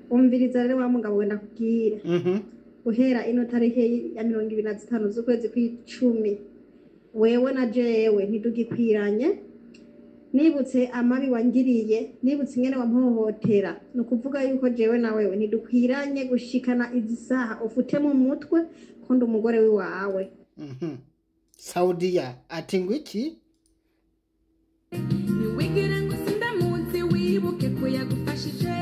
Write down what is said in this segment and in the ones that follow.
Umviriza rero wa mugabo wenda kubwira. Guhera ino tariki ya 25 z'ukwezi kw'icumi, wewe na jewe ntidugikwiranye. Nibutse amabi wangiriye, nibutse ingene wampohotera, ni ukuvuga yuko jewe na wewe ntidukwiranye gushikana izi saha. Ufute mu mutwe ko ndi umugore wiwawe. Saudiya ati ngo iki? Ntiwigire ngo sindamuzi, wibuke ko yagufashije.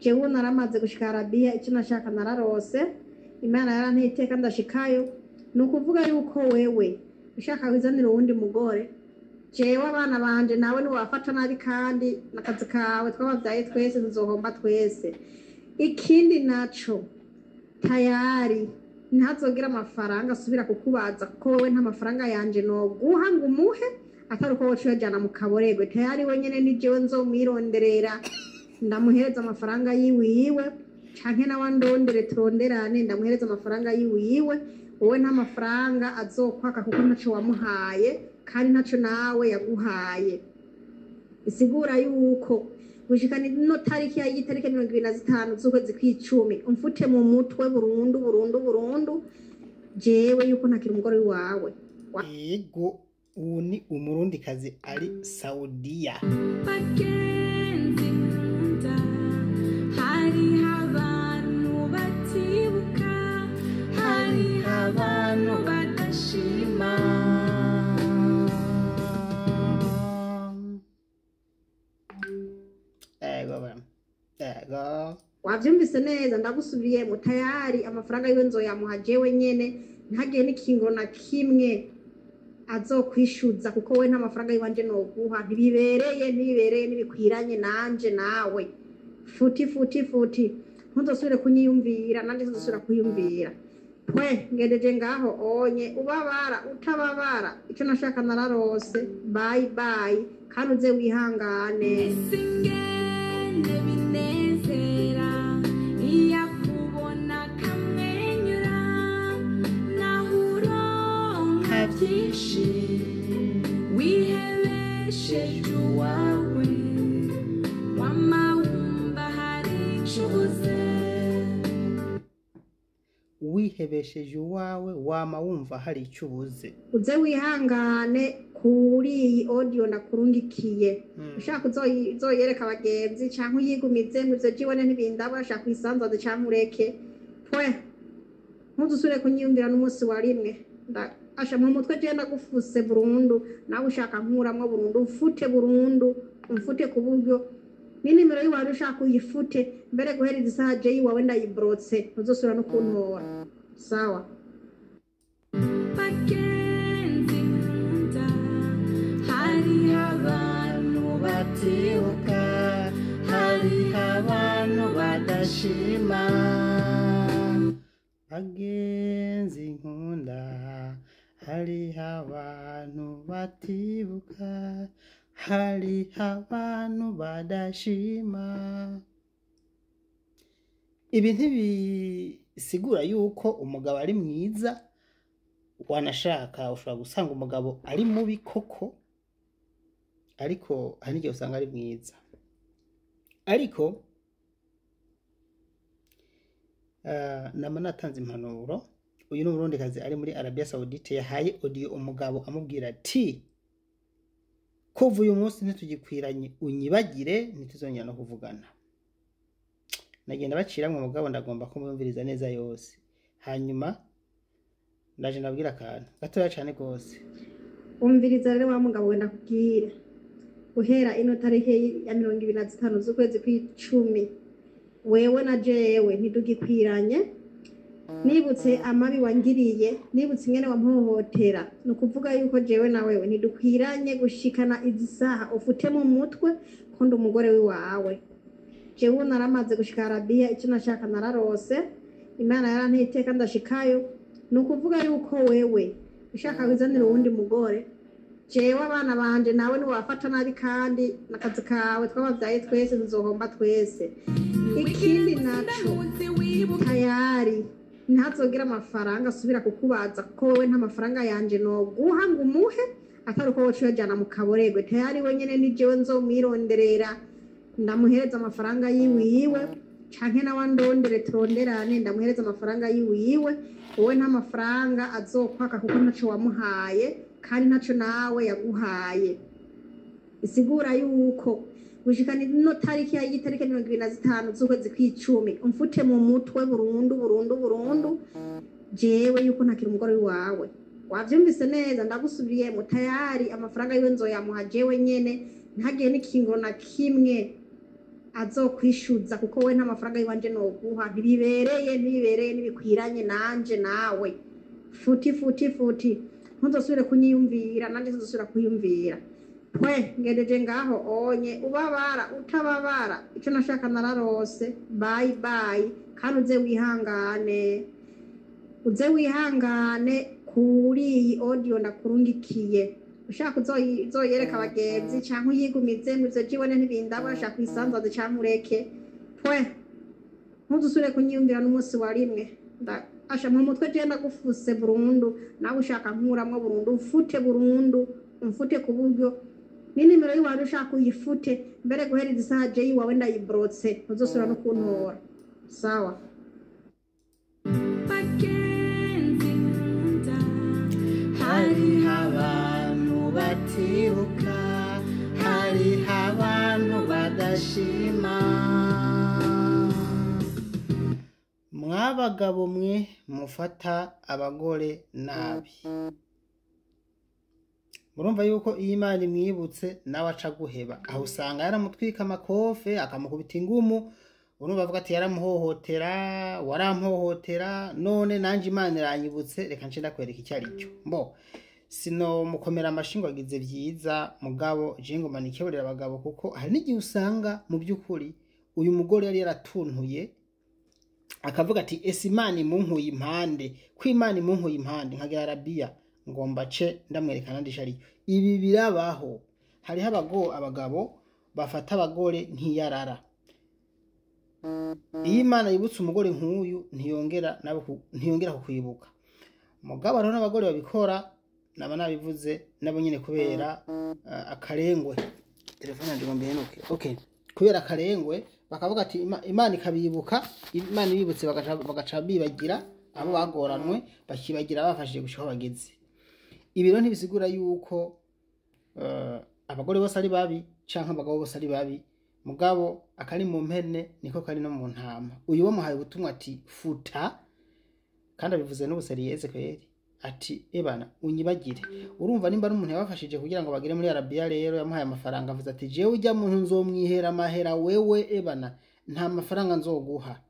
Jewe naramaze gushika Arabiya, icyo nashaka nararose, Imana yaranteye iteka ndashikayo. Ni ukuvuga yuko wewe ushaka wizanira uwundi mugore, jewe abana banje nawe niwafata nabi, kandi n'akazi kawe twabavyaye twese, tuzohomba twese. Ikindi naco, tayari ntazogira amafaranga asubira kukubaza, kuko wewe nta mafaranga yanje noguha ngo umuhe atari uko woca uyajana mu kaboregwe. Tayari wenyene ni jewe nzomwironderera, ndamuhereza amafaranga yiwiwe, canke nawe andondere turonderane, ndamuhereza amafaranga yiwiwe. Wowe nta mafaranga azokwaka kuko ntaco wamuhaye kandi ntaco nawe yaguhaye. Isigura yuko gushikana ino tariki ya y'itariki 25 z'ukwezi kw'icumi, umfute mu mutwe burundu burundu burundu, jewe yuko ntakiri umugore wawe. Yego, ubu ni umurundikazi ari Saudiya. Bagenzi nkunda, hariho abantu batibuka, hariho abantu badashima. Ego ba. Ego. Wavyumvise neza, ndagusubiyemo. Tayari amafaranga yiwe nzoyamuha jewe nyene, ntagire n'ikingo na kimwe azokwishuza, kuko we nta mafaranga yiwanje noguha. Ntibibereye, ntibibereye, ntibikwiranye nanje nawe. Futi futi futi, ntuzosubire kunyiyumvira, nanje sinzosubira kwiyumvira. Pwe ngejeje ngaho onye ubabara utababara, ico nashaka nararose. Bye bye, kandi uze wihangane. Ese ingene binezera iyo akubona akamwenyura, naho uronka byinshi wihebesheje uwawe, wama wumva hari ico ubuze. Wihebesheje uwawe wama wumva hari icyo ubuze. Uze wihangane kuri iyi audio nakurungikiye. Ushaka uzoyereka abagenzi canke uyigumize ngo ivyo jiwe ntibindaba, ushaka uyisanzaze canke ureke. Pwe ntuzusubire kunyiyumvira n'umunsi wa rimwe. Asha mu mutwe jewe ndagufuse burundu, nawe ushaka nkuramwo burundu, umfute burundu, umfute ku buryo n'inimero yiwawe ushaka uyifute. Mbere guhera isaha je yiwawe ndayibrotse, ntuzosubira no kuntora. Sawa. Bagenzi nkunda, hariho abantu Batibuka, hariho abantu badashima. Bagenzi nkunda, hariho abantu batibuka, hariho abantu badashima. Ibi ntibisigura yuko umugabo ari mwiza. Wanashaka ushobora gusanga umugabo ari mubi koko, ariko hari n'igihe usanga ari mwiza. Ariko nama natanze impanuro. Uyu ni umurundikazi ari muri Arabia Saudite yahaye audio umugabo amubwira ati kuva uyu munsi ntitugikwiranye, unyibagire, ntituzongera no kuvugana. Nagenda baciramwe umugabo, ndagomba kumwumviriza neza yose, hanyuma ndaje ndabwira akantu gatoya cane gose. Umviriza rero wa mugabo wenda kubwira. Guhera ino tariki ya 25 z'ukwezi kw'icumi, wewe na jewe ntidugikwiranye. Nibutse amabi wangiriye, nibutse ingene wampohotera, ni ukuvuga yuko jewe na wewe ntidukwiranye gushikana izi saha. Ufute mu mutwe ko ndi umugore wiwawe. Jewe naramaze gushika Arabiya, icyo nashaka nararose, Imana yaranteye iteka ndashikayo. Ni ukuvuga yuko wewe ushaka wizanira uwundi mugore, jewe abana banje nawe niwafata nabi, kandi n'akazi kawe twabavyaye twese, tuzohomba twese. Ikindi naco, tayari ntazogira amafaranga asubira kukubaza, kuko wowe nta mafaranga yanje noguha ngo umuhe Atari uko woca uyajana mu kaboregwe, tayari wenyene ni jewe nzomwironderera, ndamuhereza amafaranga yiwiwe, canke nawe andondere turonderane, ndamuhereza amafaranga yiwiwe. Wowe nta mafaranga azokwaka kuko ntaco wamuhaye kandi ntaco nawe yaguhaye. Isigura yuko gushikana ino tariki y'itariki 25 z'ukwezi kw'icumi, umfute mu mutwe burundu burundu burundu, jewe yuko ntakiri umugore wawe. Wavyumvise neza, ndagusubiriyemo: tayari amafaranga yiwe nzoyamuha jewe nyene, ntagire n'ikingo na kimwe azokwishuza, kuko we nta mafaranga yiwanje noguha. Ntibibereye, ntibibereye, ntibikwiranye nanje nawe. Futi futi futi, ntuzosubire kunyiyumvira, nanje sinzosubira kwiyumvira. Pwe ngejeje ngaho onye, ubabara utababara, ico nashaka nararose. Bye bye, kandi uze wihangane, uze wihangane kuri iyi audio ndakurungikiye. Ushaka uzoyereka abagenzi canke uyigumize ngo ivyo jibone ntibindaba, ushaka uyisanzaze canke ureke. Pwe, ntuzusubire kunyiyumvira n'umunsi wa rimwe. Asha mu mutwe je ndagufuse burundu, nawe ushaka nkuramwo burundu, umfute burundu, umfute ku buryo n'inimero y'iwawe ushaka uyifute. Mbere guhereza isaha je yiwawe ndayibrotse, ntuzosubira no kuntora. Sawa. Bagenzi nkunda, Hariho abantu batibuka, hariho abantu badashima. Mwabagabo mwe mufata abagore nabi, murumva yuko iyo Imana imwibutse nawe aca guheba. Aho usanga yaramutwika amakofe, akamukubita ingumu. Urumva avuga ati yaramuhohotera, warampohotera, none nanje Imana iranyibutse, reka nce ndakwereka icyo ari cyo. Mbo sino mukomera amashi ngo agize vyiza, mugabo je ngoma nikeburira abagabo, kuko hari n'igihe usanga mu by'ukuri uyu mugore yari yaratuntuye, akavuga ati ese Imana imunkuye impande, ko Imana imunkuye impande nkagira Arabiya, ngomba ce ndamwerekana ndisha ariyo. Ibi birabaho, hariho abagabo bafata abagore nk'iyarara. Iyo Imana yibutse umugore nk'uyu, ntiyongera nabo ntiyongera kukwibuka. Mugabo hariho n'abagore babikora, naba nabivuze, nabo nyine kubera akarengwe. Telefone yanjye ngo mbihenuke. Okay, kubera akarengwe bakavuga ati Imana ikabibuka, Imana ibibutse bagaca bibagira abo bagoranwe, bakibagira bafashije gushika aho bageze. Ibi rero ntibisigura yuko abagore bose ari babi canke abagabo bose ari babi, mugabo akari mu mpene niko kari no mu ntama. Uyu wamuhaye ubutumwa ati futa, kandi abivuze n'ubuseriyeze kweri, ati ebana unyibagire. Urumva nimba ari umuntu yabafashije kugira ngo bagere muri Arabiya, rero yamuhaye amafaranga, avuze ati jewe ujya muntu nzomwihera amahera, wewe ebana nta mafaranga nzoguha.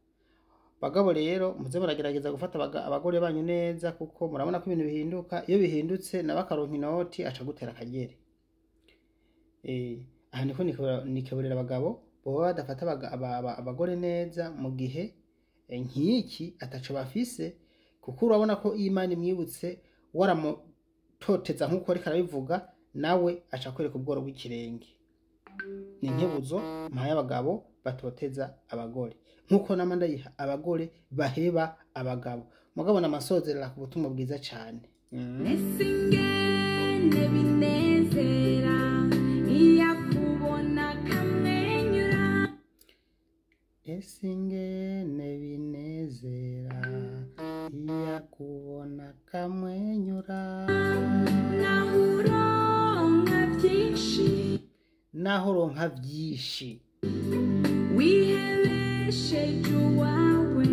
Bagabo rero muze muragerageza gufata abagore banyu neza, kuko murabona ko ibintu bihinduka. Iyo bihindutse nawe akaronka inoti aca gutera akagere. Aha niko nikeburira abagabo boba badafata abagore neza mu gihe nk'iki ataco bafise, kuko urabona ko iyo Imana imwibutse waramutoteza nk'uko ariko arabivuga, nawe aca akwereka ubworo bw'ikirenge. Ni inkebuzo mpaye abagabo batoteza abagore, nk'uko nama ndayiha abagore baheba abagabo. Mugabo namasozerera ku butumwa bwiza cane. Ese ingene binezera iyo akubona akamwenyura. Ese ingene binezera iyo akubona akamwenyura. Naho uronka byinshi, naho uronka vyinshi, wihebesheje uwawe,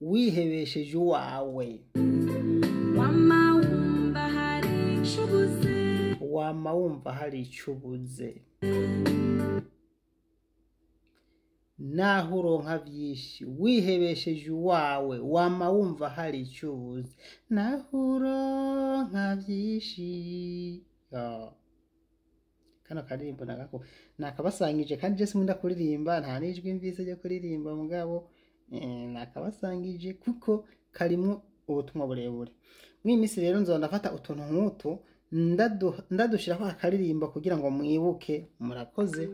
wihebesheje uwawe, wama wumva hari ico ubuze. Wama wumva hari ico ubuze. Naho uronka vyinshi wihebesheje uwawe, wama wumva hari ico ubuze. Naho uronka vyinshi. Yo. Kano karirimbo nagako nakabasangije, kandi je sinkunda kuririmba, nta n'ijwi mvise ryo kuririmba, mugabo nakabasangije kuko karimwo ubutumwa burebure. Mw'iyi minsi rero nzoba ndafata utuntu nk'utu ndadushirako akaririmbo kugira ngo mwibuke. Murakoze.